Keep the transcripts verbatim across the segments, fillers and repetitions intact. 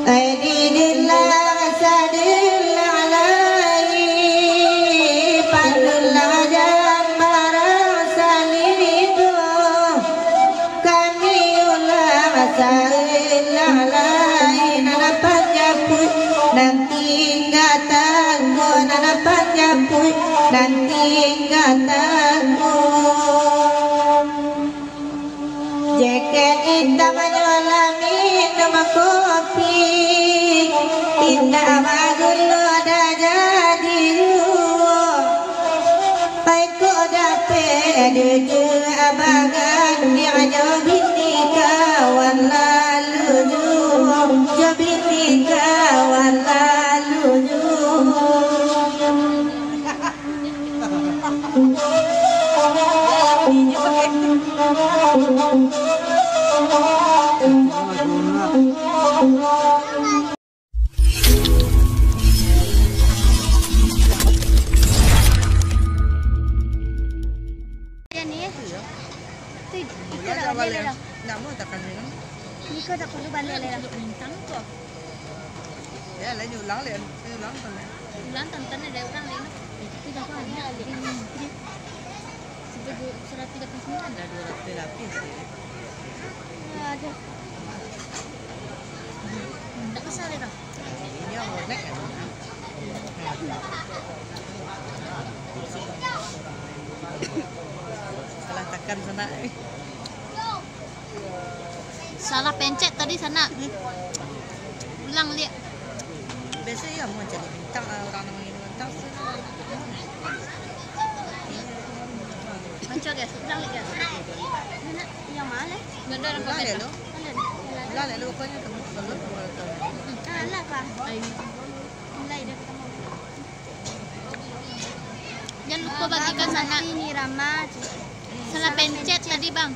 Ai didilah sadillah lai, pandullah jan marasa liduah. Kami ulah saillah lai, nan panjapuik nan tingga tangguah, nan panjapuik nan tingga tangguah. Jekeh indak manyolah minum kopi, indak bagulo dah jadi juo. Baiko dapek duduak bagandiang jo bini kawan lalu juo, jo bini kawan lalu juo. Iyo. Tu, iko dah baleh lah. Ndak mau tak kan ni. Iko tak perlu baleh lah. Bintang tu. Ya, lain ulang le, ulang kan. Ulang tonton ada orang lain. Itu dah banyak le. Sebab seratus lapan puluh. Ada dua ratus lapis. Ya, ada. Tak besar le dah. Ini yang bonek. Salah tekan sana. Salah pencet tadi sana. Ulang liak. Biasa ya mau cari bintang, ah, orang nang mangirim bintang. Macam guys, ulang liak guys. Mana? Yang mana? Ulang liak lo. Ulang liak lo, pokoknya temu kalau. Alah kah? Mulai dah ketemu. Jan lupo bagikan sanak. Salah pencet tadi, Bang.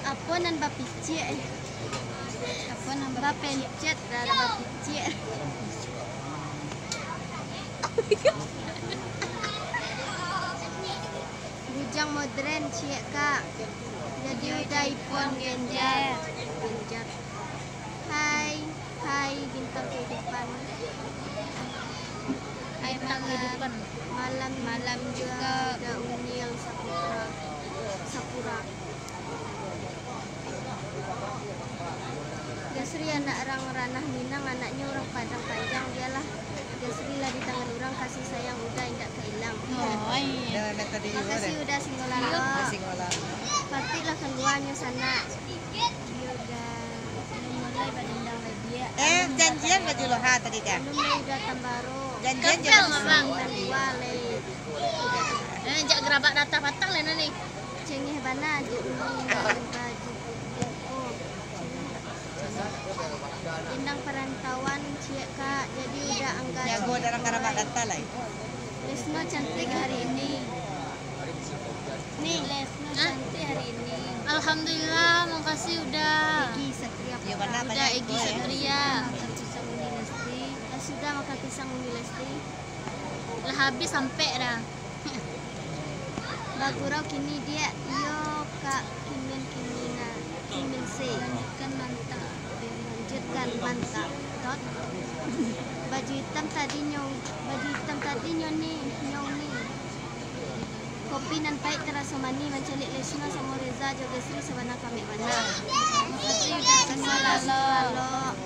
Apo nan bapicik, eh? Apo nan bapencet, dah bapicik. Bujang modern, ciek, Kak. Jadi udah iPhone Genjer. Genjer. Hai, hai, bintang kehidupan. Hai, bintang kehidupan. Malam, malam juga udah Unyil Sakura. Sakura. Jasri anak urang Ranah Minang, anaknyo urang Padang Panjang, bialah Jasri lah di tangan urang, kasih sayang Uda indak tailang. Oh, iya. Makasih Uda Singolalo. Patiklah kaluanyo sanak. Iyo Uda. Mulai badendang lagi ya. Eh, janjian baju loha tadi kan? Alun lai Uda Tambaro. Janjian Kempel, Abang. Nan dua lai. Eh, jak gerabak datang patang lah ni. Cengeh bana jo uni nan baju putiah ko. Endang parantauan ciek, Kak. Jadi Uda angga. Jago ciek dalam karabat data lai. Lesno cantik hari ini. Nih, Lesno cantik hari ini. Alhamdulillah, makasih Uda. Egi Satria. Uda Egi Satria. Makan pisang Uni Lesti. Sudah makan pisang Uni Lesti. Lah habis sampai dah. Bagurau kini, Diak. Iyo, Kak. Kimin, kimin, nah. Kimin se. Lanjutkan mantap. Lanjutkan mantap. Dot. Baju hitam tadi nyong, baju hitam tadi nyong ni, nyong ni. Kopi nan pahit taraso manih, mancaliak Lesno samo Reza jo Gasri sabana kamek bana. Makasih Uda Singolalo.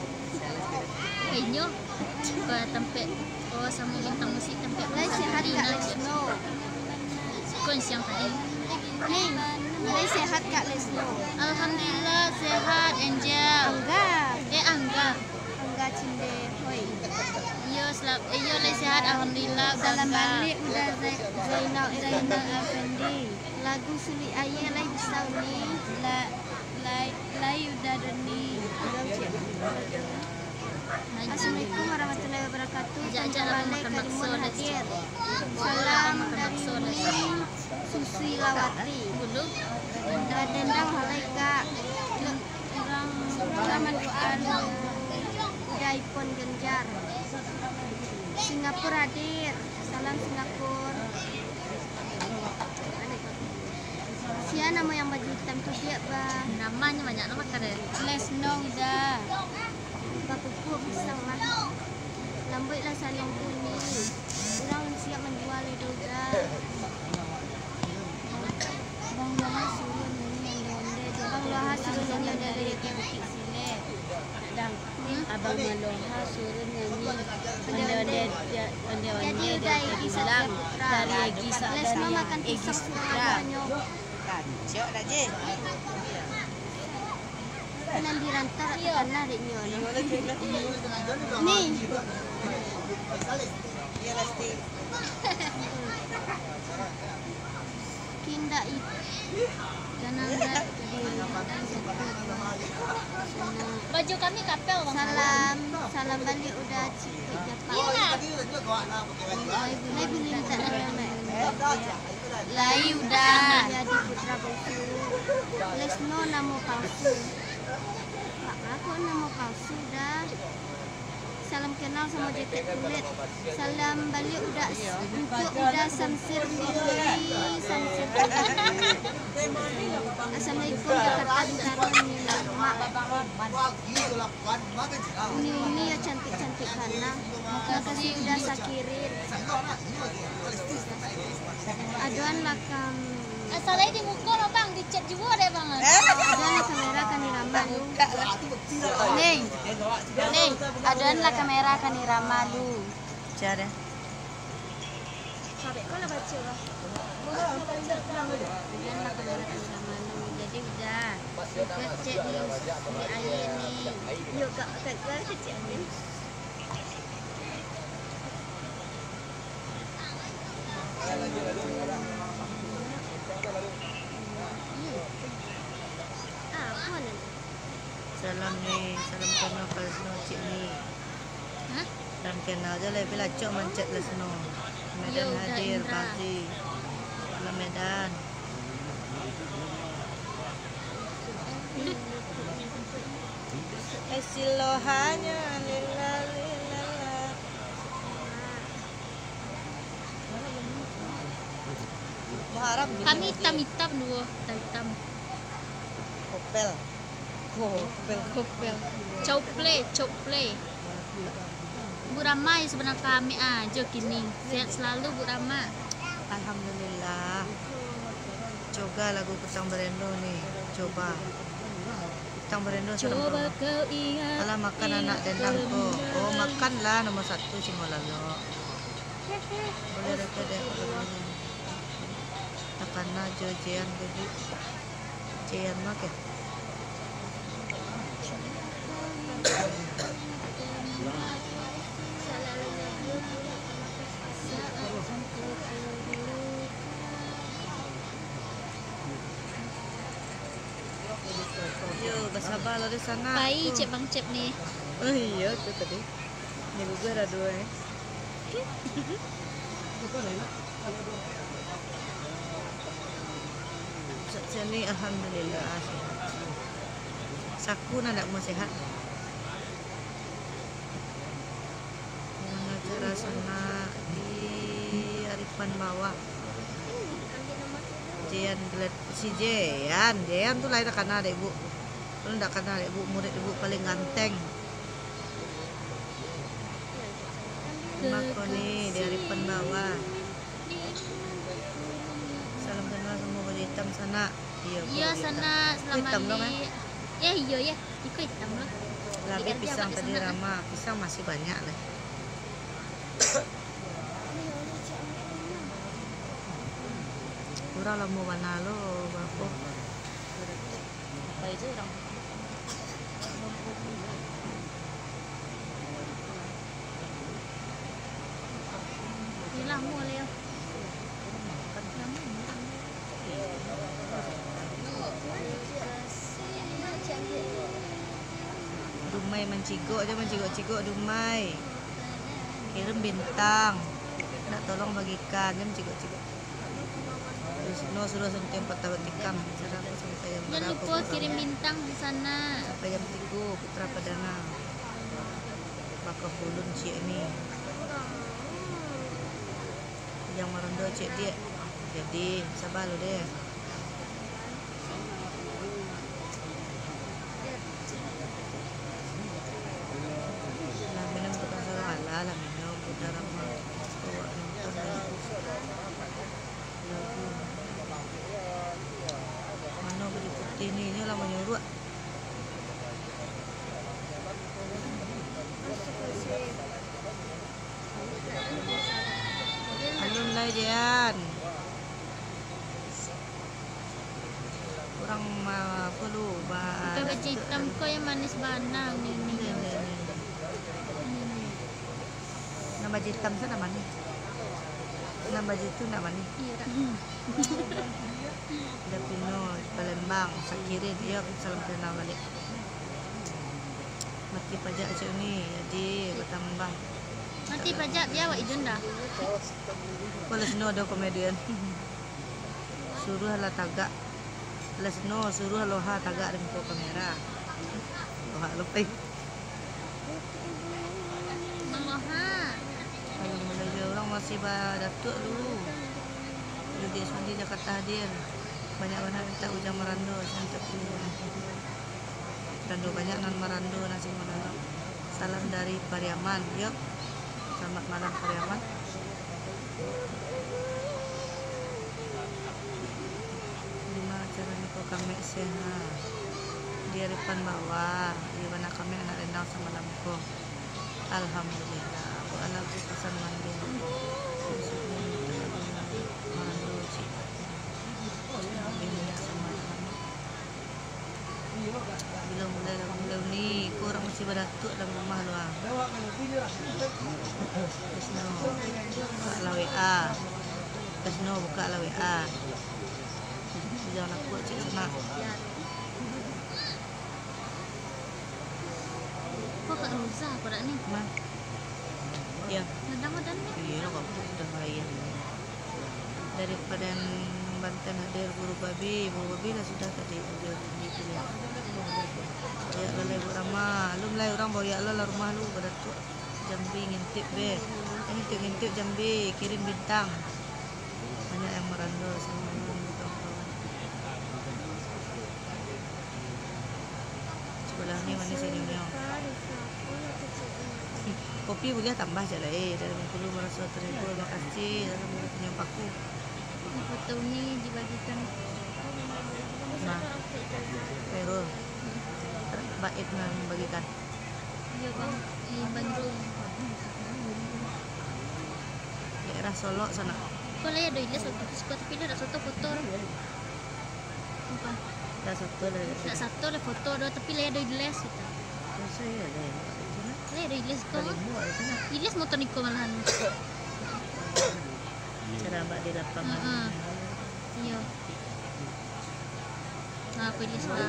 Inyo ka tampek, oh, samo bintang musik tampek. Lai sehat Kak Lesno? Kon siang tadi. Ning, lai sehat Kak Lesno? Alhamdulillah sehat, Angel. Angga. Eh, Angga. Angga Cinde, hoi. Iyo, selam, eh, iyo, lai sehat, alhamdulillah, Uda. Salam balik Uda Zai-, Zainal Zainal Effendi. Lagu Sulik Aia lai bisa uni. La-, lai, lai Uda duni. Assalamualaikum warahmatullahi wabarakatuh. Ajak-ajak lah makan bakso, hadir. Salam dari Uni Susilawati. Dadendang halai, Kak. Urang, urang mandoakan Uda Ipon Ganjar. Singapura hadir. Salam Singapura. Sia namo yang baju itam tu, Diak, ba? Namanya banyak nama kada? Lesno Uda. Bakukuah pisang lah. Lambuik lah salong kuni. Urang siap manjual itu, Uda. Bang Luha suruah nyanyi onde-onde, Bang Luha suruah nyanyi onde-onde, Bukik Silek. Dang, Abang Maloha suruh nyanyi onde-onde, onde-onde. Jadi, Uda, dari Egi Pulang, Saputra. Dari Egi Sa-, Lesno dari makan Egi pisang Saputra. Nan di rantau tak takana dek nyo. Ni. Kindak i-, Jangan dah. Baju kami kapel, Bang. Salam, salam baliak Uda, ciek Japang. Iya. Lai buliah mintak nama. Lai Uda. Jadi Putra Bungsu. Lesno namo palsu. Pak, aku namo palsu, Uda. Salam kenal samo J T Kulit. Salam baliak Uda, untuak Uda Samsir Fitri, Samsir Fitri. Assalamualaikum, Jakarta Bintaro, Nina Mak. Uni-uni yo cantik-cantik kana. Makasih Uda Sakirin. Adoan lah kam. Asalnya di muko lo, Bang, dicet juo deh, Bang. Adoan lah kamera kan dirama lu. Ni, ni, adoan lah kamera kan dirama lu. Cara. Sabek kau lah baca lah. Adoan lah kamera kan dirama lu. Jadi Uda, suka cek di, di air ni. Yo, Kak, Kak, Kak, cek air. Salam ni, salam kenal ka Lesno, cik ni. Hah? Salam kenal je lah, bila cok mancet Lesno. Medan hadir, Indra. Pasti. Salam Medan. Eh, silohanyo, lila, lila, lila. Kami hitam-hitam duo, hitam-hitam. Kopel. Kopel. Kopel. Coplay, coplay. Bu Rama, ya, sebenarnya kami aja kini. Sehat selalu, Bu Rama. Alhamdulillah. Coba lagu Kutang Barendo ni. Coba. Kutang Barendo serem. Coba kau ingat. Alah, makan anak dendam ko. Oh, makanlah nomor satu Singolalo. Boleh reka deh. Takana jo Jean ko. Jean mah ke? Yo, basaba lo di sana. Pai, Cek Bang Cep ni. Oh iyo, tu tadi. Ni gugur ado duo, eh. Sa-, sini alhamdulillah sehat. Saku nan ndak mau sehat. Bagaimana cara sana di Aripan Bawah? Jean Glad-, si Jean, Jean tu lai takana dek ibu. Kalau ndak kana dek ibu, murid ibu paling ganteng. Mako ni, di Aripan Bawah. Salam kenal samo baju hitam sana. Iyo, iyo, baju hitam. Sana, selamat hitam lo, kan? Ya, iyo, ya. Iko hitam lo. Labi pisang tadi rama, pisang masih banyak lah. Urang lamo bana lo, barapo? Apa itu urang? Ini lamo, Leo. Lamo, lamo. Mai mancigok, jan mancigok-cigok, Dumai. Kirim bintang. Nak tolong bagikan, jan mancigok-cigok. Di sino suruah santiang patah batikam. Sarato sampai jam Jan bara lupo pukul kirim bintang di sana. Sampai jam tigo, Putra Padana. Bakah ulun ciek ni. Jan marando ciek diak. Jadi, saba lo deh. Lah minum tu kan salah, alah, lah minum, udah lama. Awak nonton lagu. Mano baju putih ni, inyo lah manyuruak. Alun lai, Dian. Urang ma-, apo lu, ba- Pakai baju itam ko yang manis bana, ni, ni. Ndak, ndak, ndak. Ini, ni. Nan baju itam tu ndak manih. Nan baju tu ndak manih. Iyo, dak. Udah pino Palembang, sakirin, iyo, salam kenal baliak. Mati pajak cak ni, jadi batambah. Mati pajak, bia awak ijon dah. Kalau sino ado komedian. Suruahlah tagak. Lesno, suruah Loha tagak di muko kamera. Loha lo pai. Loha. Kalau mulai jo urang masih badatuak dulu. Joget Sundi Jakarta hadir. Banyak bana mintak Ujang Marando, santai. Tando banyak nan marando nasi malam. Salam dari Pariaman. Yo. Selamat malam, Pariaman. Dima acara ni ko, kamek sehat. Di hadapan bawah. Iyo bana, kamek anak rendang samalam ko. Alhamdulillah. Buat lagu pasan mandin. Maksudnya minta lagu marando cik. Bila mulai lagu-lagu ni, ko urang masih badatuak dalam rumah lu, ah. Lesno, buka lah W A. Lesno, buka lah W A. Jangan aku cik semak. Kok Kak Roza, kok dak ni? Ma. Yo. Nadang-nadang ni. Iyo lah, kok dah lain. Dari Padang Banten hadir Guru Babi. Guru Babi lah sudah tadi, udah tadi tu lah. Bayak lah, Ibu Rama. Alun lai urang bayak lah, lah rumah lu, badatuak. Jambi ngintip be. Eh, ngintip-ngintip Jambi, kirim bintang. Banyak yang marando sama kawan-kawan. Sebelah ni manis senyumnya. Kopi buliah tambah cak lai, dari Bengkulu maraso terhibur, makasih, dalam punya paku. Foto ni dibagikan. Nah, Khairul. Bait nan bagikan. Iyo, Bang. Iyo, Bang. Daerah Solok sana. Kok lai ado ilas waktu tu, siko tapi dak sato foto tu. Apo? Dak sato lah. Dak sato lah foto tu, tapi lai ado ilas gitu. Masa iya lah. Lai ado ilas ko. Paling muak itu lah. Ilas motor niko malahan. Cara ambak di lapangan. Heeh. Iyo. Nah, aku ini suka.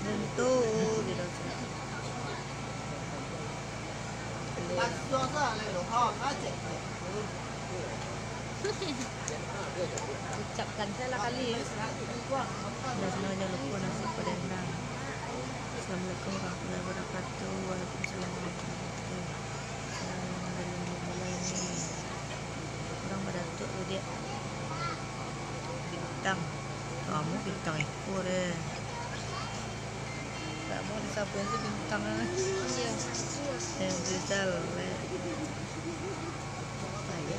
Tentu, gitu. Ucapkan salah kali, ya. Dah, dah, jangan lupa nasi padang. Assalamualaikum warahmatullahi wabarakatuh. Waalaikumsalam warahmatullahi wabarakatuh. Nah, dari mulai ni, urang badatuak tu, Diak. Bintang. Kamu bintang ekor, eh. Tak mau disabuik tu bintang, eh. Iya. Eh, Rizal, eh.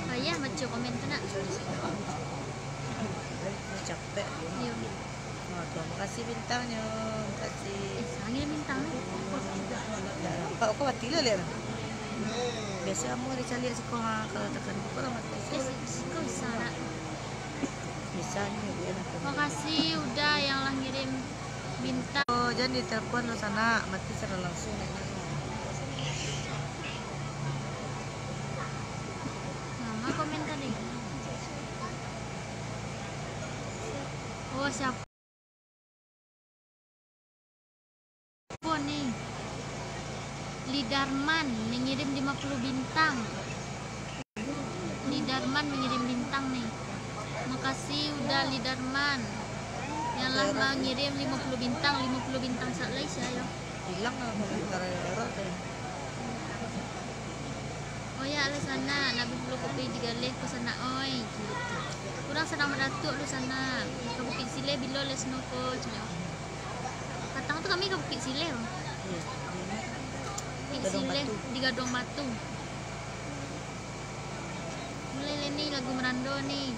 Payah baco komen tu, nak. Capek. Iyo. Oh, tu, makasih bintangnyo. Makasih. Eh, sangat bintang, eh. Dah nampak kau mati lah, lihat. Biasa kamu ada caliak siko, ha, kalau tekan kau lah mati. Eh, siko bisa, nak. Bisa ni, dia nak. Makasih udah yang lah ngirim bintang. Oh, jan ditelepon lo sanak, mati secara langsung. Nah, ma komen tadi? Oh, siapa ni? Lidarman mengirim lima puluh bintang. Lidarman mengirim bintang nih. Makasih udah Lidarman yang lah mengirim lima puluh bintang, lima puluh bintang sak lai sia yo. Hilang lah komentar orang tu. Oya lah sanak, nak bapuluah kopi digaleh ko sanak, oi. Urang sadang mandatuak lu sanak. Ka Bukik Sileh bilo Lesno ko, cak. Patang tu kami ka Bukik Sileh, Bang. Iya, di mana? Bukik Sileh, di Gaduang Batu. Mulai lai ni lagu Merando ni.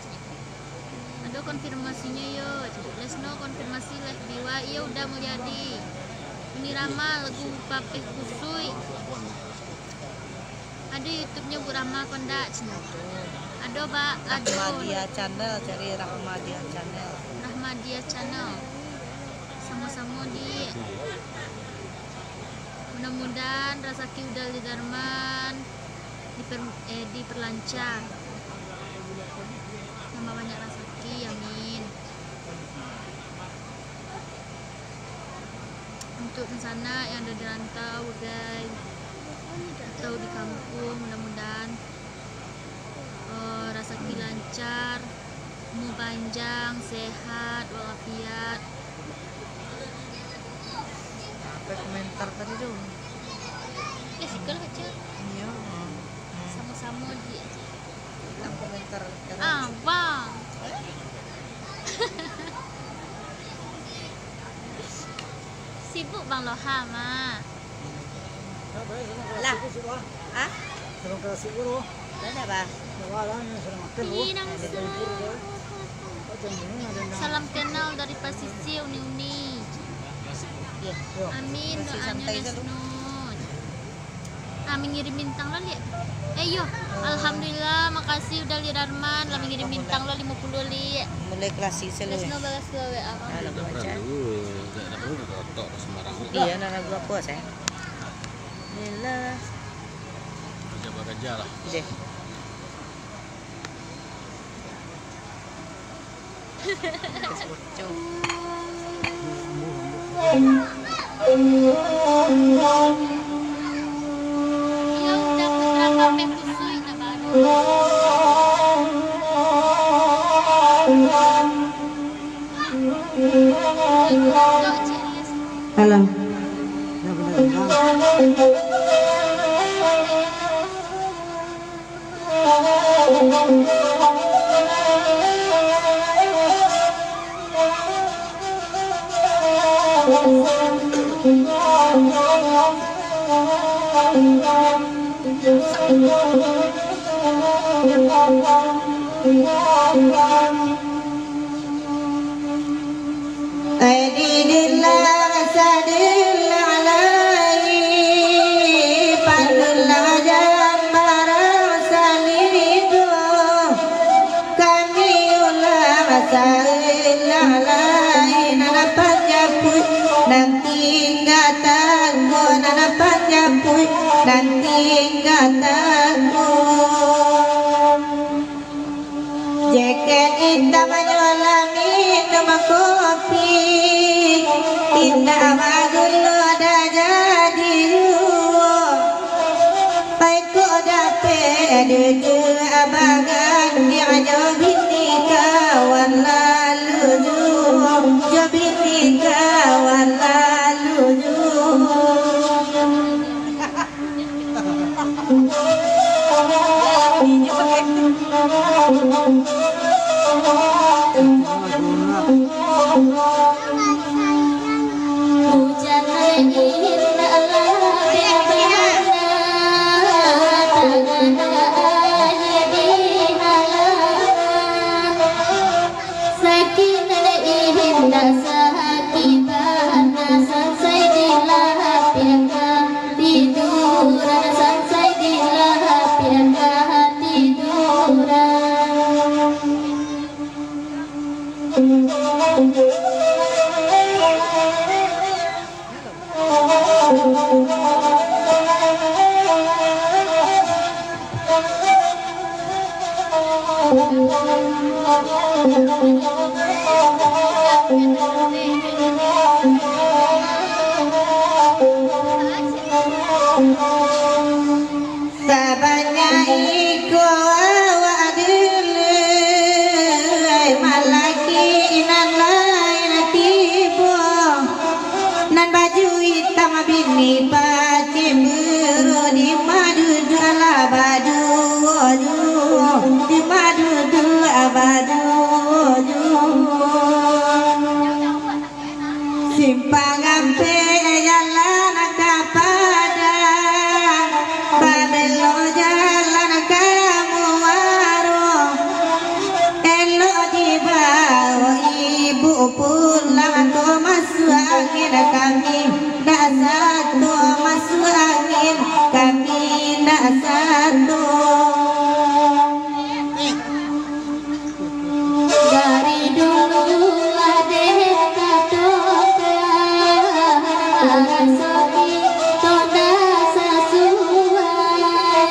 Ado konfirmasinyo yo. Lesno konfirmasi live biwa. Iyo, Uda Mulyadi. Uni Rama lagu Papeh Kusui. Ado YouTube-nyo Bu Rama ko ndak, cina? Ado, Ba, ado. Rahmadia Channel, cari Rahmadia Channel. Rahmadia Channel. Samo-samo di. Mudah-mudahan rasaki Uda Lidarman diper-, eh, diperlancar. Tambah banyak rasaki, amin. Untuk sanak yang ada di rantau, Uda, atau di kampung, mudah-mudahan, eh, rasaki lancar, umur panjang, sehat walafiat. Apa komentar tadi tu? Eh, sikal kecil. Iya. Sama-sama di. Hilang komentar. Ah, Bang. Sibuk Bang Loha mah. Lah. Hah? Lah, dah, Bang. Ini nang sa-, salam kenal dari Pasisia, Uni-Uni. Iya. Amin, doanyo Lesno. Ah, mangirim bintang lah, Liak. Eh, iyo. Alhamdulillah, makasih udah Lidarman, lah mangirim bintang lah limo puluah, Liak. Mulai kelas sisa lu, Lesno balas dua W A, Bang. Ah, lagu macam. Iyo, nak lagu apa, sayang? Lila. Kerja bekerja lah. Deh. Halo. Ai didilah sadillah lai, padulah jambarang salido. Kami ulah saillah lai, nan panjapuik, nan tingga tangguh, nan panjapuik, nan tingga tangguh. Jeket itam manyolam minum kopi, indak bagulo dah jadi juo. Baiko dapek duduak bagandiang jo bini kawan lalu juo, jo bini kawan lalu juo. Sakinah indak sakibana, sansai dilapiahkan tiduran, sansai dilapiahkan tiduran. Sabanyak iko awak dulu, malaki nan lain tibo. Nan baju itam bini pacik biru, di ma duduak lah baduo-duo, di ma duduak baduo-duo. Simpang Ampek jalan ka Padang, babelok jalan ka Muaro. Elok dibao ibu pulang, ko masuak angin kami ndak sato, masuak angin kami ndak sato. Dari dulu lah den katokan, maraso kito ndak sasuai.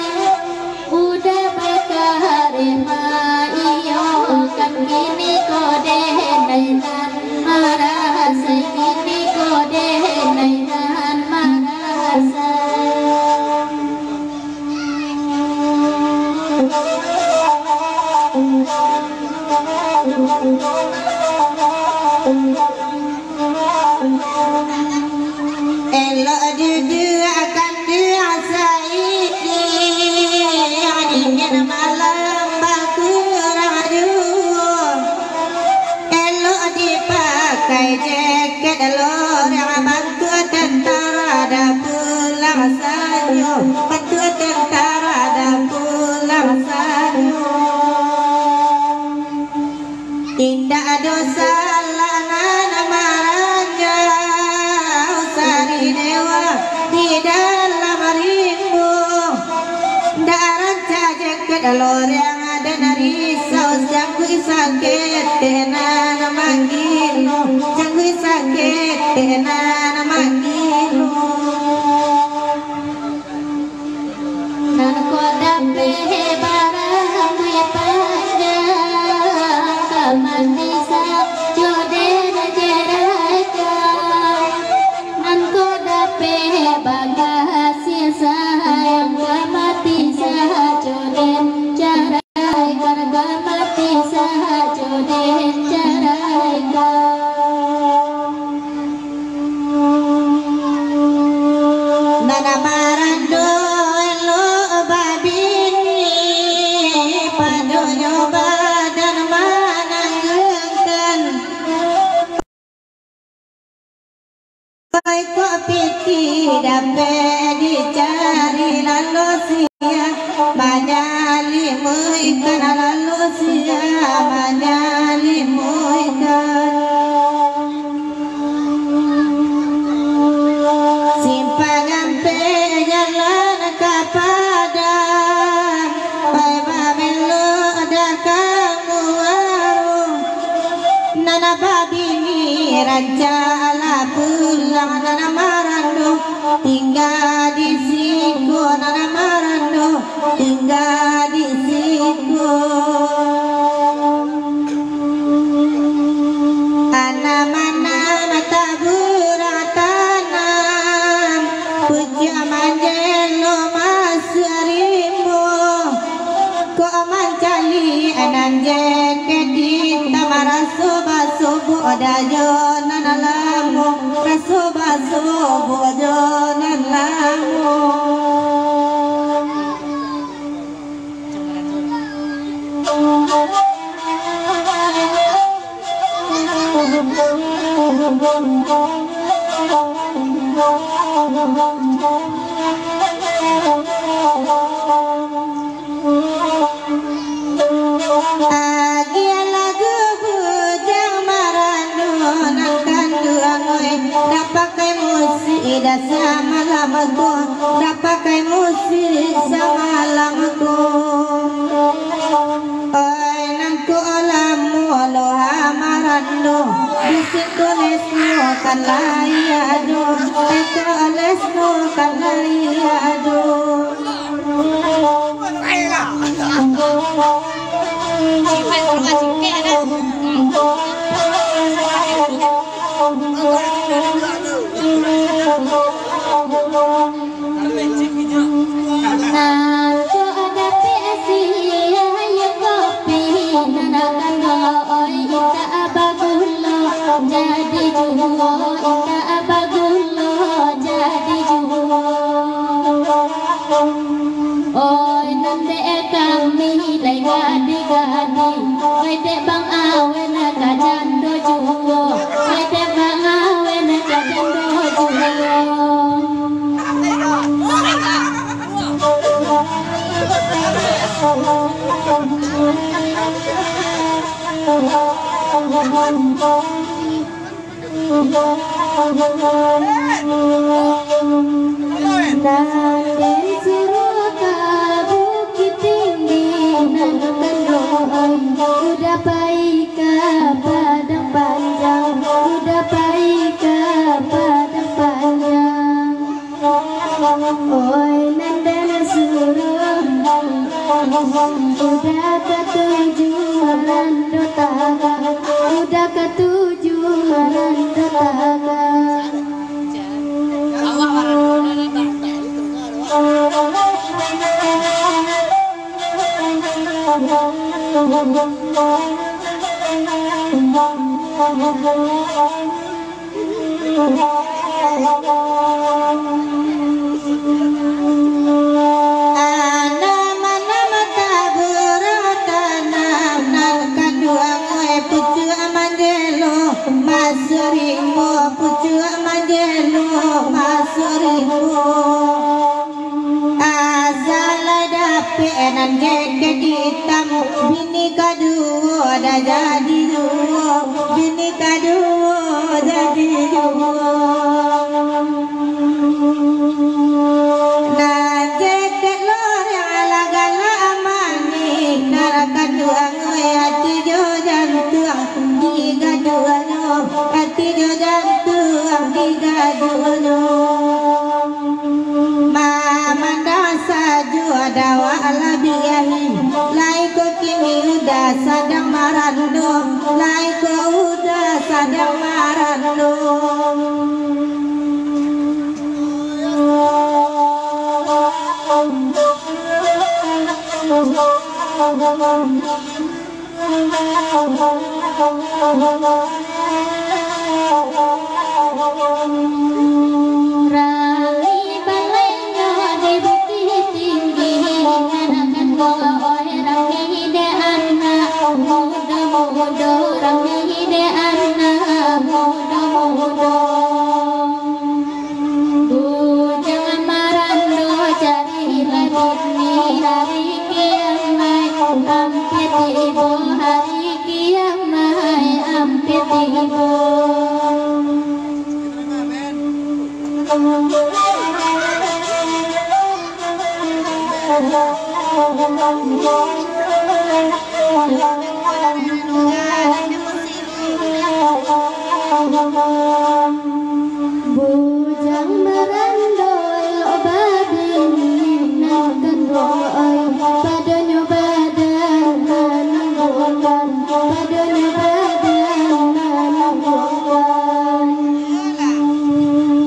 Udah bakareh maiyokan, kini ko den nan marasai, kini ko den nan marasai. Elok duduak kanduang saiki, dingin malam bakurang juo. Elok dipakai jaket loreng, bantuak tentara dah pulang sanyo, bantuak tentara dah pulang sanyo. Indak ado salah nan maranjau saridewa di dalam rimbo. Ndak rancak jaket loreng den risau, jangguik sakik nan manggilo, jangguik sakik nan manggilo. Nan ko dapek barambuik panjang, ka mati sajo den ceraikan. Nan ko dapek bakasih sayang, ka mati sajo den ceraikan, ka mati sajo den ceraikan. Nan marando elok babini, padonyo badan mananggangkan. Baiko piti dapek dicari, lalu sia manyalimuikan, lalu sia manyalimuikan. Simpang Ampek jalan ka Padang, pai babelok dah ka Muaro. Nan babini rancak lah pulang, nan marando tingga di siko, nan marando tingga di siko. Anam-anam taburang tanam, pucuak manjelo masuak rimbo. Kok mancaliak nan jaket itam, raso basobok dah jo nan lamo, raso basobok jo nan lamo. Agiah lagu bujang marando nan kanduang, oi, dak pakai musik dah samalam ko, dak pakai musik samalam ko. Oi, nan ko lamo lo ha marando, di siko Lesno kan lai ado, di siko Lesno kan lai ado. Nan cok dapek sia yo kopi, nan kando oi indak bagulo, jadi juo, indak bagulo, jadi juo. Oi, nan dek kami lai gadih-gadih, oi, dek Bang Awen ka jando juo, oi, dek Bang Awen ka jando juo. Nan den suruah ka Bukittinggi, nan kando oi, udah pai ka Padang Panjang, udah pai ka Padang Panjang. Oi, nan den suruah, udah katuju marando taga, udah katuju marando taga. Anam-anam taburuak tanam, nan kaduo oi pucuak manjelo, masuak rimbo, pucuak manjelo, masuak rimbo. Asa lah dapek nan jakek itam, bini kaduo dah jadi juo, bini kaduo jadi juo. Nan jakek loreng lah galak manih, nan kaduo oi ati jo jantuang digaduanyo, ati jo jantuang digaduanyo. Mamandang sajo dawak labiah, lai ko kini udah sadang marando, lai ko udah sadang marando. Rami balainyo di Bukittinggi, anak kandung oi rami dek anak mudo-mudo, rami dek anak mudo-mudo. Bujang marando carilah bini, hari kiamaik ampia tibo, hari kiamaik ampia tibo. Bujang marando elok babini, nan kandung oi padonyo badan manangguangkan, padonyo badan manangguangkan.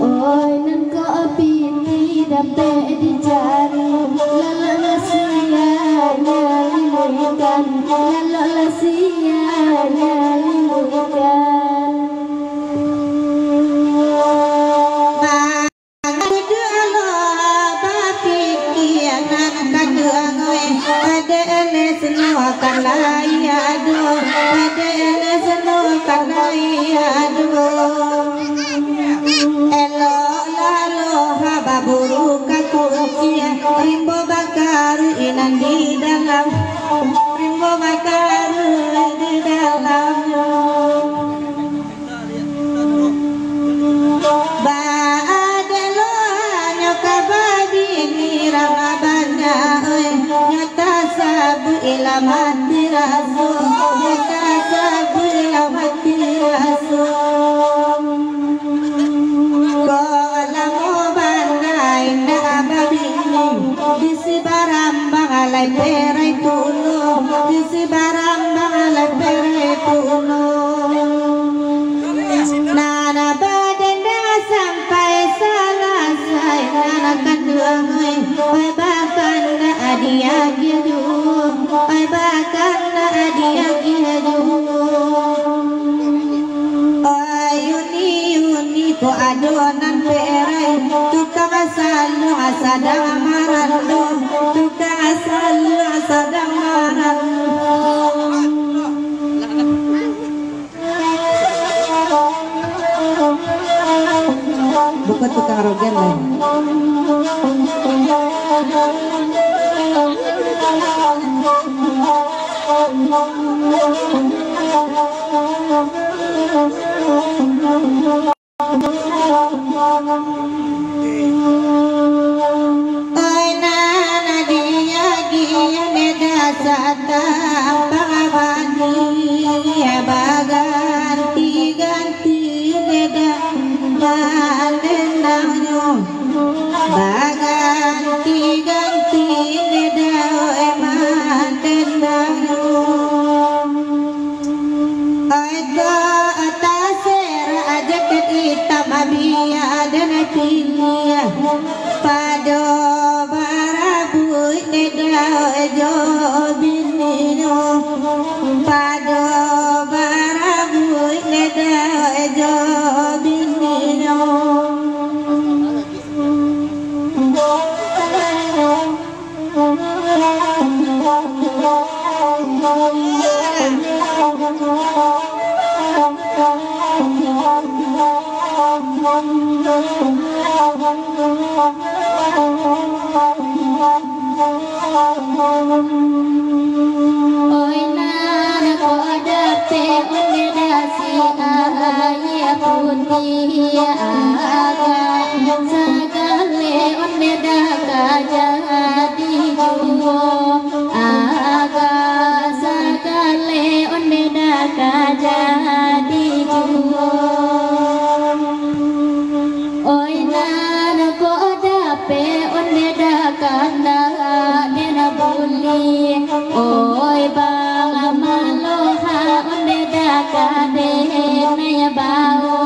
Oi, nan ko piti dapek dicari, lalok lah sia nyalimuikan, lalok lah sia nyalimuikan. Mangaduak lo bapikia nan kaduo oi, ade ene senuakan lai ado, ade ene senuakan lai ado. Elok lalo ha baburu ka kucia, rimbo bakaru inan di dalam, rimbo bakaru di dalamnyo. Baadek lo nyo ka babini rang banyak, oi, nyo tasabuik lah mati raso, nyo tasabuik lah mati raso. Kok lamo bana indak babini, di Sibarambang alai perai pulo, di Sibarambang alai perai pulo. Nan badendang sampai sa- Sadang marandu, tukang saluang sadang marandu. Bukan tukang rogen lah. Oi nan diagiah neda satampang mani, baganti-ganti neda manendangnyo, baganti-ganti neda manendangnyo. Oi ko tasera jakét itam, bia den piliah. Pado barabuik neda jo bininyo. Pado barabuik neda jo bininyo. Oi nan ko dapek ondeh dasi aia putiah, agak sagaleh ondeh dah ka jadi juo, agak sagaleh ondeh dah ka jadi juo. Oi nan ko dapek ondeh dah kandak den buli. Oi bang maloha ondeh dah ka den bao.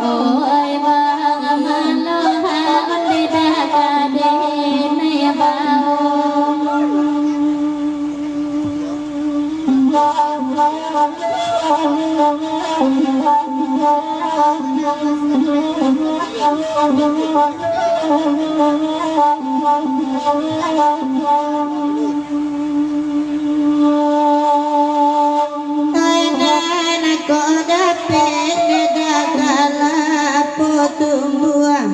Oi bang maloha ondeh dah ka den bao. Nan ko dapek neda kalapo tumbuah,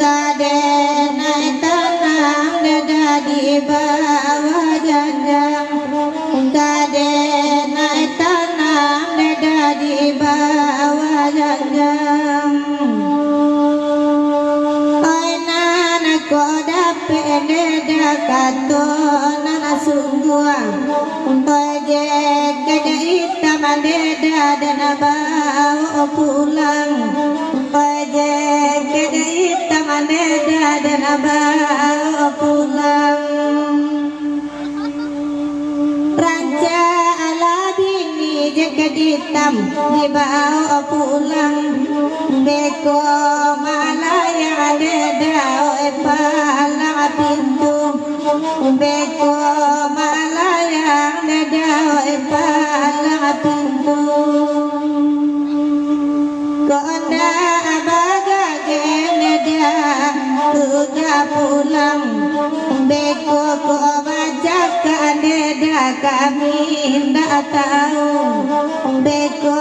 ka den tanam neda di bawah janjang, ka den tanam neda di bawah janjang. Oi nan ko dapek neda kato nan sungguah, oi jakét itam neda den bao pulang, oi jakét itam neda den bao pulang. Rancak lah bini jakét itam dibao pulang. Beko malayang neda oi palang pintu. Beko malayang neda oi palang pintu. Ko ndak bagageh neda tu ka pulang. Beko ko bacakak neda kami ndak tau. Beko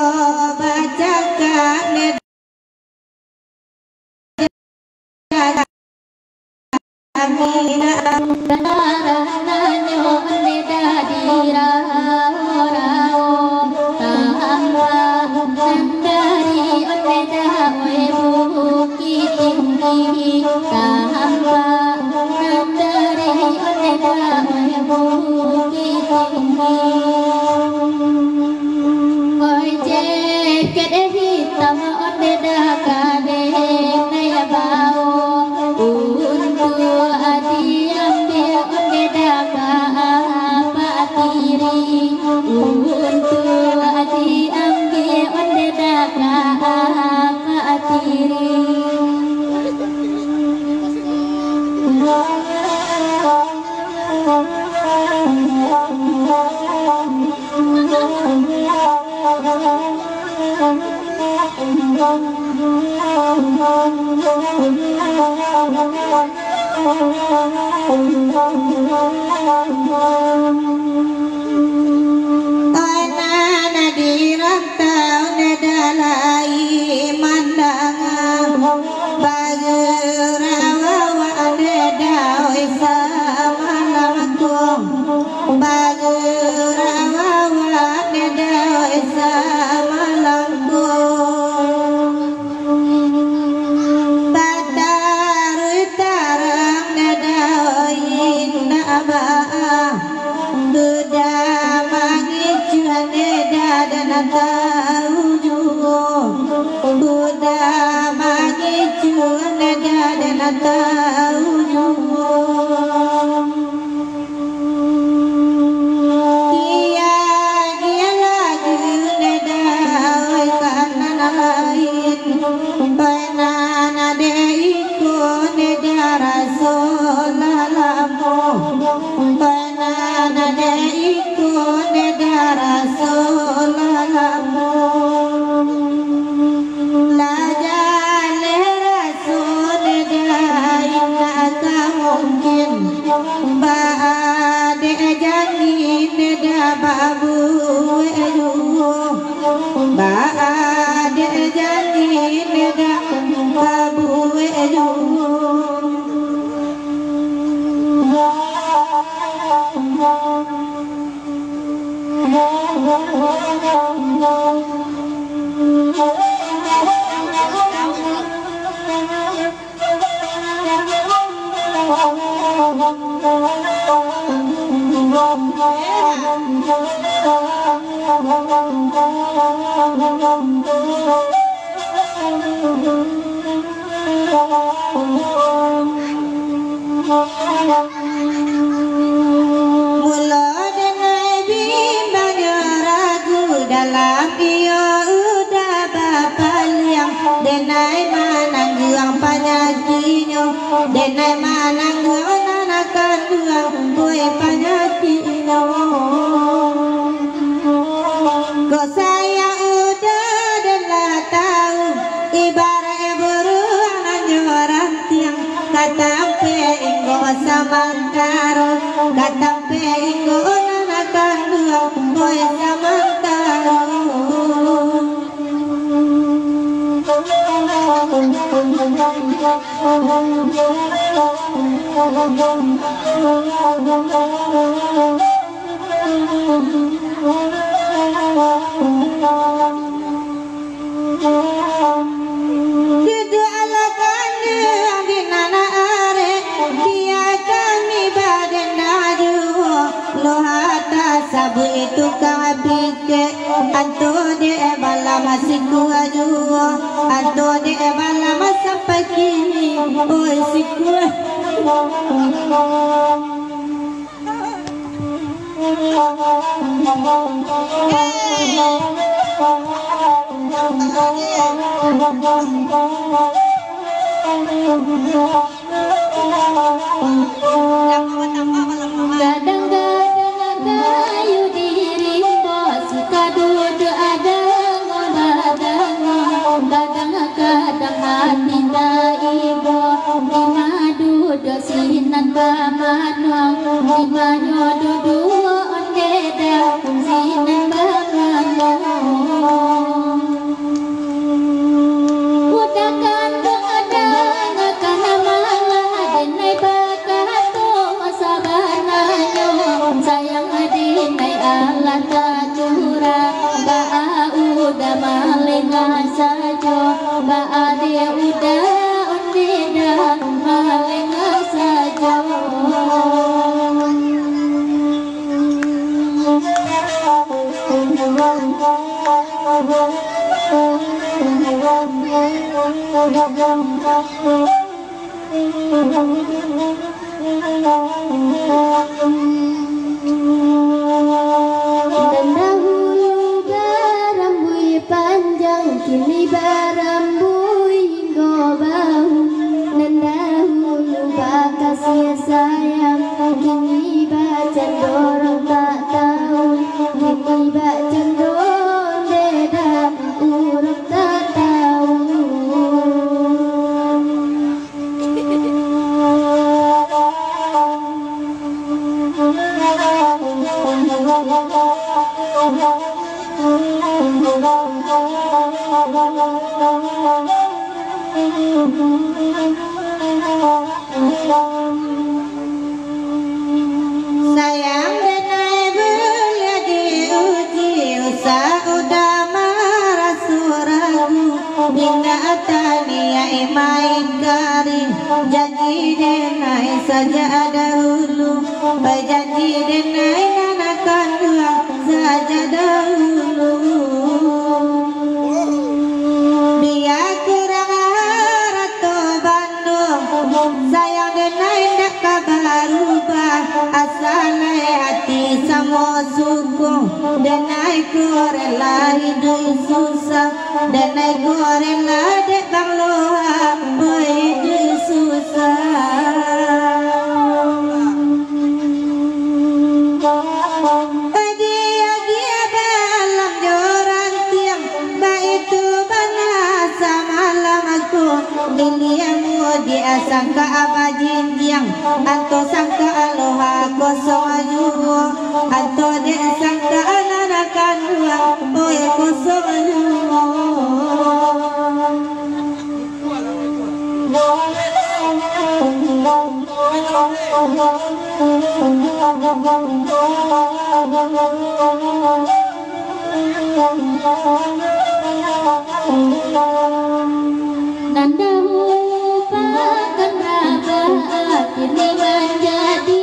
bacakak neda kami ndak tau. Darah nanyo neda dirao-rao. Tampek nan dari neda oi Bukittinggi, tampek nan dari neda oi Bukittinggi. Oi jakét itam ondeh dah ka den bao, untuak diambiak ondeh dah ka Apak Tiri, untuak diambiak ondeh dah ka Apak Tiri. Anak nan di rantau neda lai mandanga, bagurau awak neda oi samalam ko. Bagurau awak neda oi samalam ko. Bataruih tarang neda oi indak baa. Budak mangicuah neda den tau juo. Budak mangicuah neda den tau juo. Tiagiah lagu neda oi ka nan lain. Oi nan dek iko neda raso lah lamo. Oi nan dek iko neda raso lah lamo. Lah jaleh raso neda indak ka mungkin. Baa dek jan neda babuek juo. Baa dek jan neda babuek juo. Mulo denai bimbangnyo ragu, dalam iyo udah bapaliang, denai manangguang panyakiknyo, denai manangguang nan kanduang, oi panyakiknyo. Kok sayang udah den lah tau, ibarat buruang nan nyo rantiang, ka tampek inggo samantaro, ka tampek inggo nan kanduang, oi samantaro. Duduaklah kanduang di nan arek, bia kami badenda juo. Lo hata sabuik tukang pikek, anto dek bala masih kuaik juo, anto dek bala masampai kini, oi sikuaik. Gadang-gadang kayu di rimbo, suka duduak adang badanga. Gadang-gadang hati taibo, di ma duduak sinan bamanuang, di ma nyo duduak onde dang sinan bamanuang. Udah kanduang adang kana malah, denai bakato sabananyo, sayang denai alah taturah, baa udah malengah sajo, baa dek udah onde dang malengah sajo. Nan dahulu barambuik panjang, kini barambuik hinggo bahu. Nan dahulu bakasiah sayang, kini bacando urang tak tahu, kini bacando onde dang urang tak tahu. Denai sajak dahulu, bajanji denai nan kanduang sajak dahulu. Bia kurang harato bando, sayang denai ndak ka barubah. Asa lai hati samo suko, denai ko rela iduik susah. Denai ko rela dek Bang Loha, oi, iduik susah. Agiah-agiah balam jo rantiang, baitu bana samalam ko. Iliamu diasangka bajinjiang, anto sangka Loha kosong juo, anto dek sangka nan kanduang, oi, kosong juo. Nan dahulu pakan Rabah, kini manjadi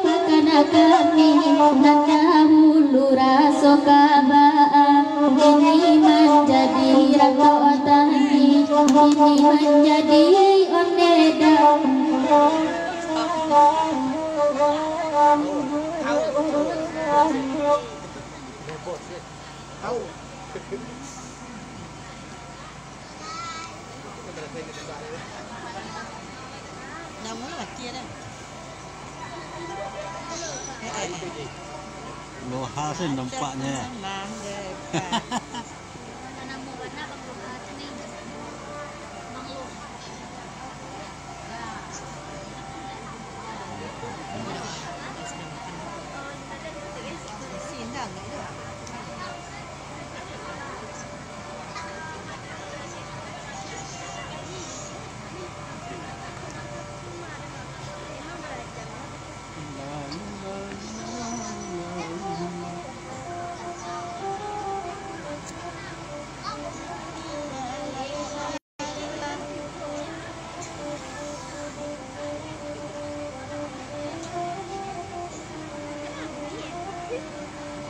pakan kami. Nan dahulu raso kabaa, kini manjadi ratok tani, kini manjadi ondeh daun. Namo lah, Tia dah. Eh, eh, eh. Loha sih nampaknya. Namo warna Bang Loha tu nih. Bang Loha.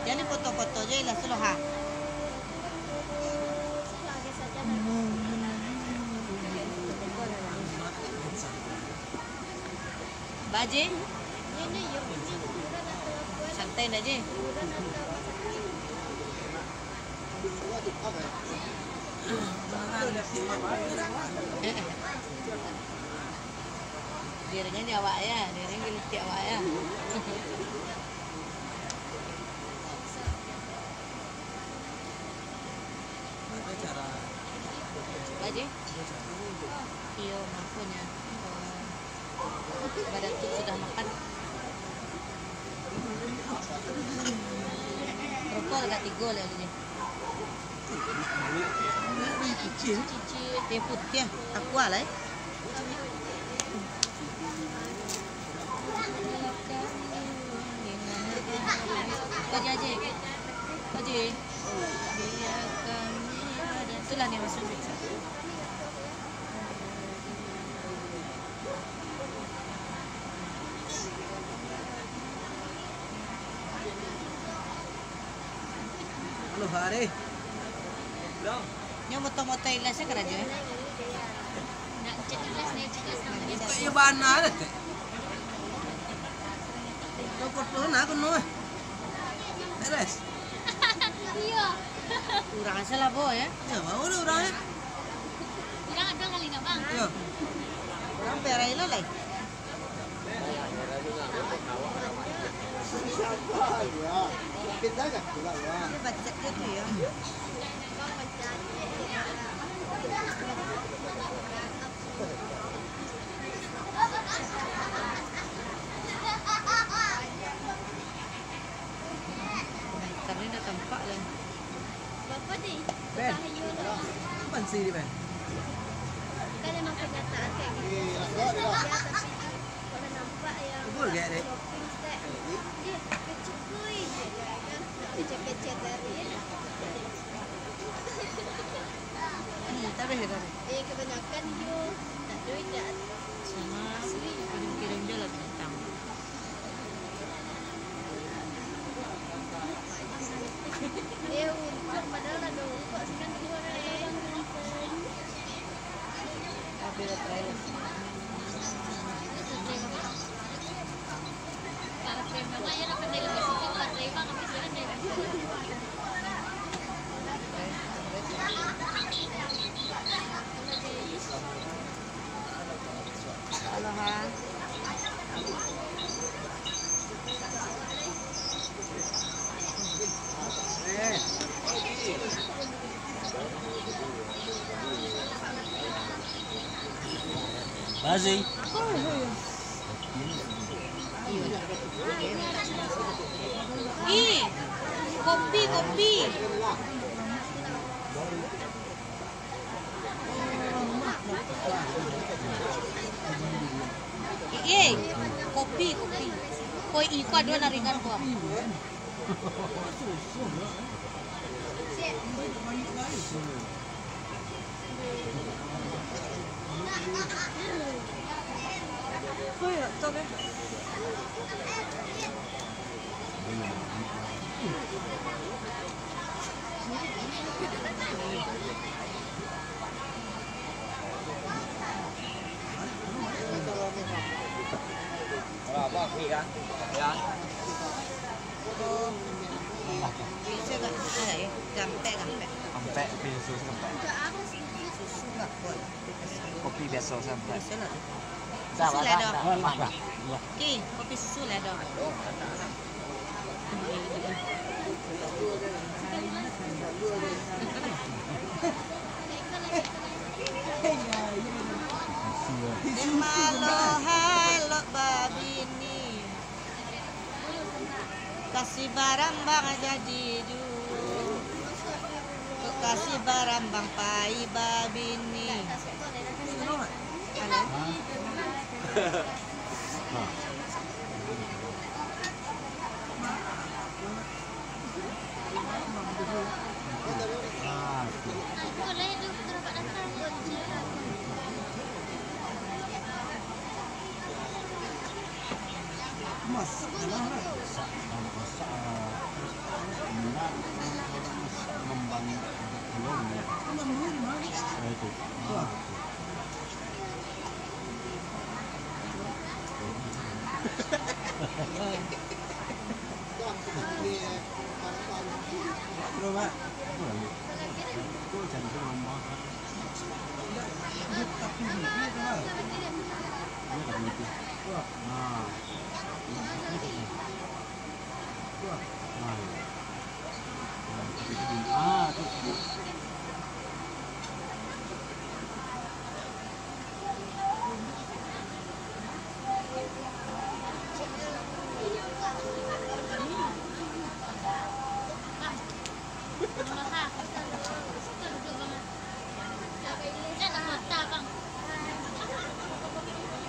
Jadi foto-foto je lah, Loha. Baje. Santai aja. Diringan di awak ya, diringan di awak ya. Baje? Iyo, makonyo. Badan tu sudah makan. Rokok agak tigo lah je. Yang putih, aqua lah, eh. Kau je, Haji. Kau je. Itulah ni maksud. Halo, Hari. Nyo moto-moto ilas karajo, eh? Iyo bana deh, teh. Kau foto nak kuno, eh? Beres. Iyo. Urang asa lah, Bo, ya? Ya, mau deh urang, ya. Urang ada kali nak, Bang? Iyo. Urang perai lah, lai. Kami dah tampak lah. Bapak ni, Ben. Kapan sih, Ben? Kan emang kenyataan kayak gitu. Iya, tapi kalau nampak ya. Kubur gak, Dek? Dia kecekui je. Kecek-kecek dari. Hmm, tapi ya, tapi. Eh, kebanyakan dia tak duit dah. Sama. Asli Bazi. Ih, kopi, kopi. Eh, kopi, kopi. Koi iko ado nan ringan ko. Gampek, gampek. Ampek, kopi susu gampek. Susu gampek. Kopi biaso sampek. Biaso lah tu. Susu lah doh. Ki, kopi susu lah doh. Dek malohai lok babini. Kasih barambang jadi juo. Kok kasih barambang pai babini. Halo? Masak lah, masak, masak, ah, minyak, masak, ngembang, telur, ya. Ah, itu. Ah, itu. Coba. Itu cantik, mama. Nah. Nah, iya. Ah, itu.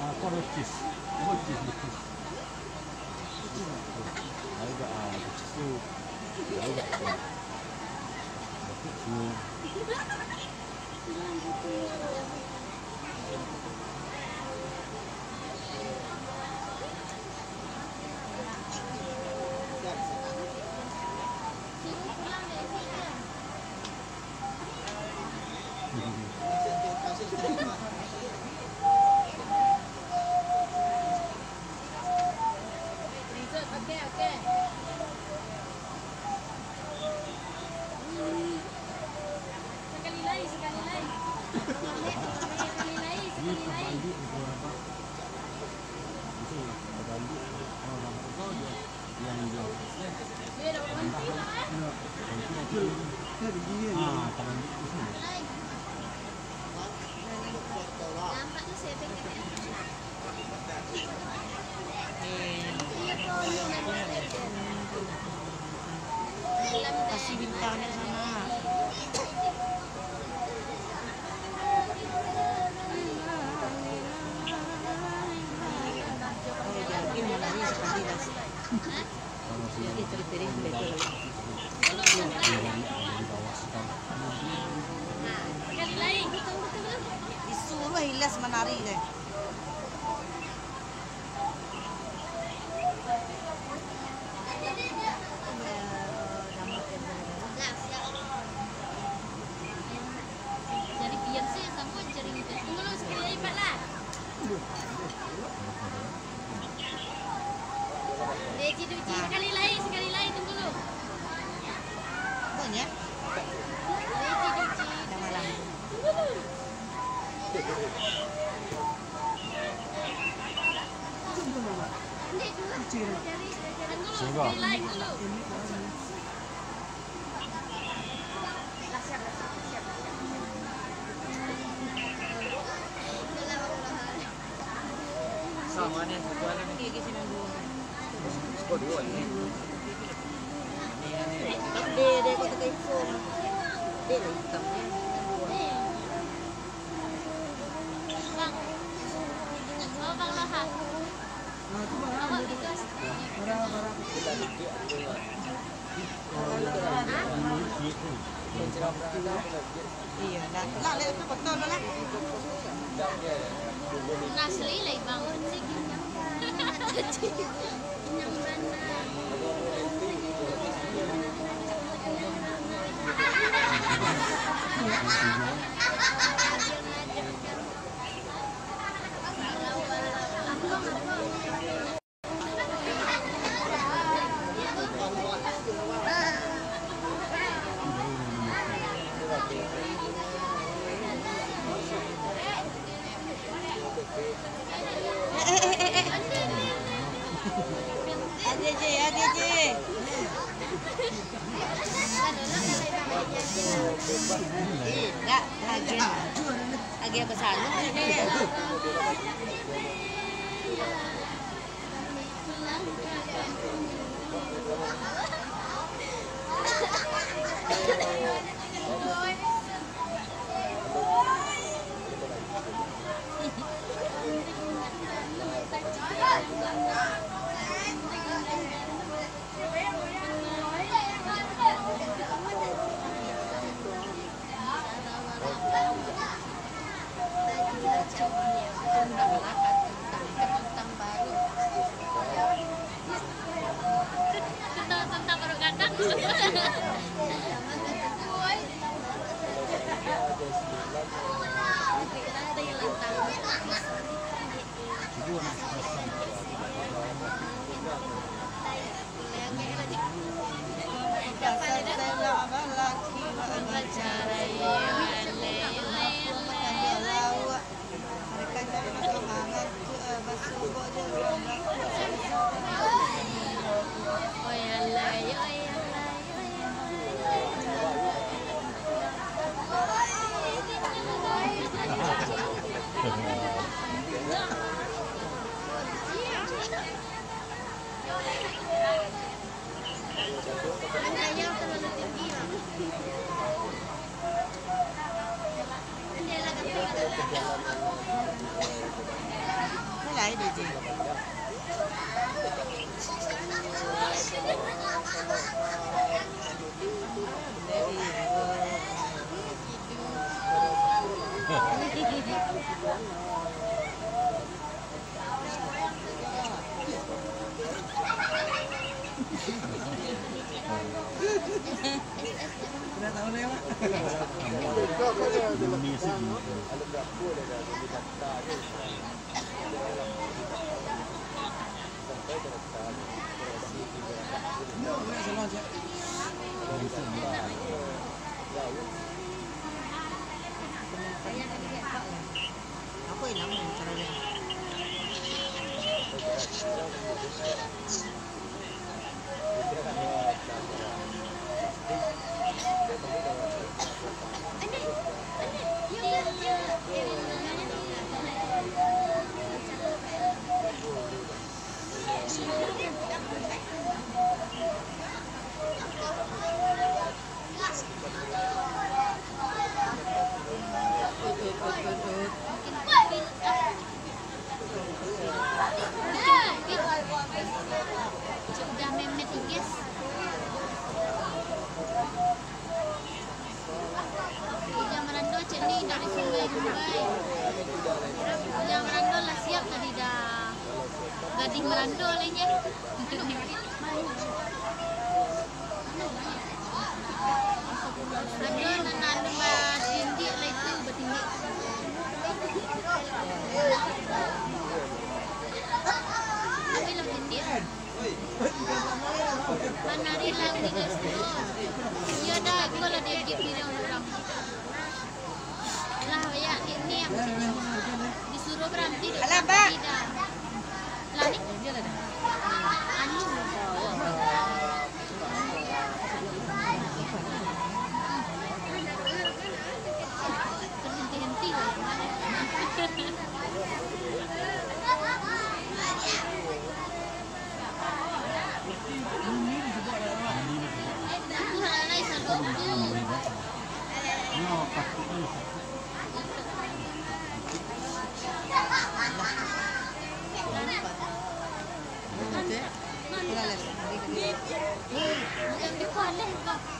Ah, kau ada cheese. Kau cheese, ada cheese. Ada tak, ah, ada cheese tu. Ada tak? Ada cheese tu. Sakali lai, sakali lai. Sakali lai, sakali lai. Kasih bintangnya sana. Disuruh Ilyas manari deh. Jadi diam saja, sama cari. Tunggu dulu, sekali lagi, Pak, lah. Duji, duji, sekali lai, sekali lai, tunggu lu. Banyak. Duji, duji. Dah malam. Tunggu lu. Coba. Sama ni, satu aja ni. Kau dua ni. Dia, dia kau tekan info. Dia lah hitam ni. Bang. Oh, Bang Lahap. Iyo, nak, nak, nak, itu betul lah. Asli lah, Bang. Ade je, ade je. Dak, age, age basalun ade. Udah memet, guys. Ujang Merando cek ni dari Sungai Rumbai. Ujang Merando lah siap tadi dah. Gadih Merando lah nyo. Ado nan anu batindik lah itu, batindik. Tapi lah tindik. Manari lah, guys. Iyo dah, iko lah diedit video urang. Lah, ya, ni, ni yang disuruh berhenti dulu. Alah, Bang. Lah, ni.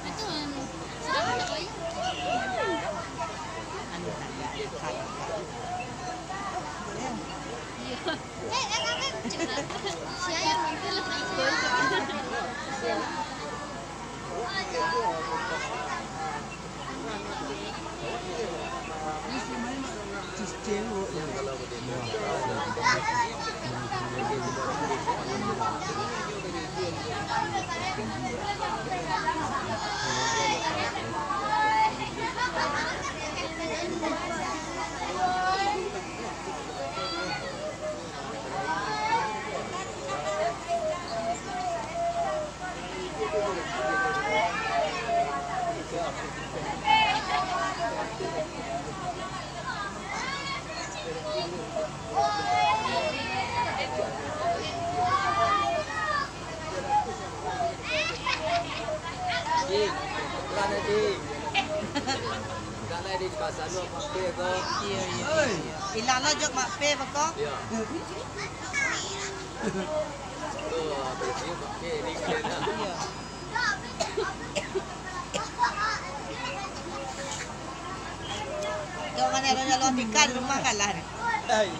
Itu, anu, sudah ada, Pak, ya? Anu, agak, agak. Iya. Eh, eh, eh, cuma. Si ayah itu lebih. Dik, ilang lah, Dik, bahasa lu apa pe ko? Iya, iya. Ilang lo jok mak pe beko. Iya. Tuh, apa sih mak pe ni kena. Iya. Kau mana lo nyalon tikar rumah kalah ni. Ai.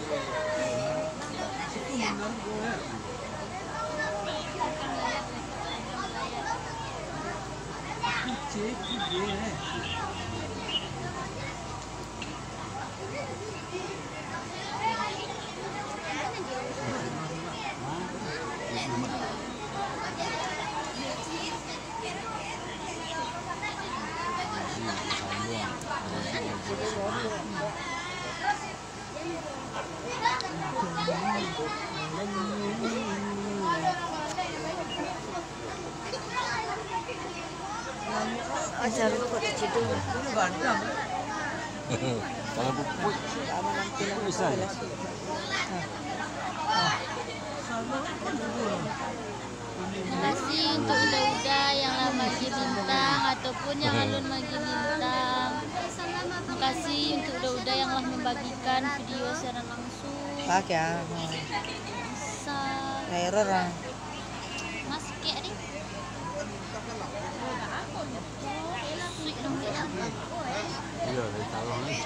Ajar kok taciduk. Kalau pupuk, bisa ya? Makasih untuk uda-uda yang lah bagi bintang ataupun yang alun bagi bintang. Makasih untuk uda-uda yang lah membagikan video siaran langsung. Pakai ah. Sa- Error ah. Mas, kek, Dik. Sweet dong, Dik. Iya, dari Tawang ni.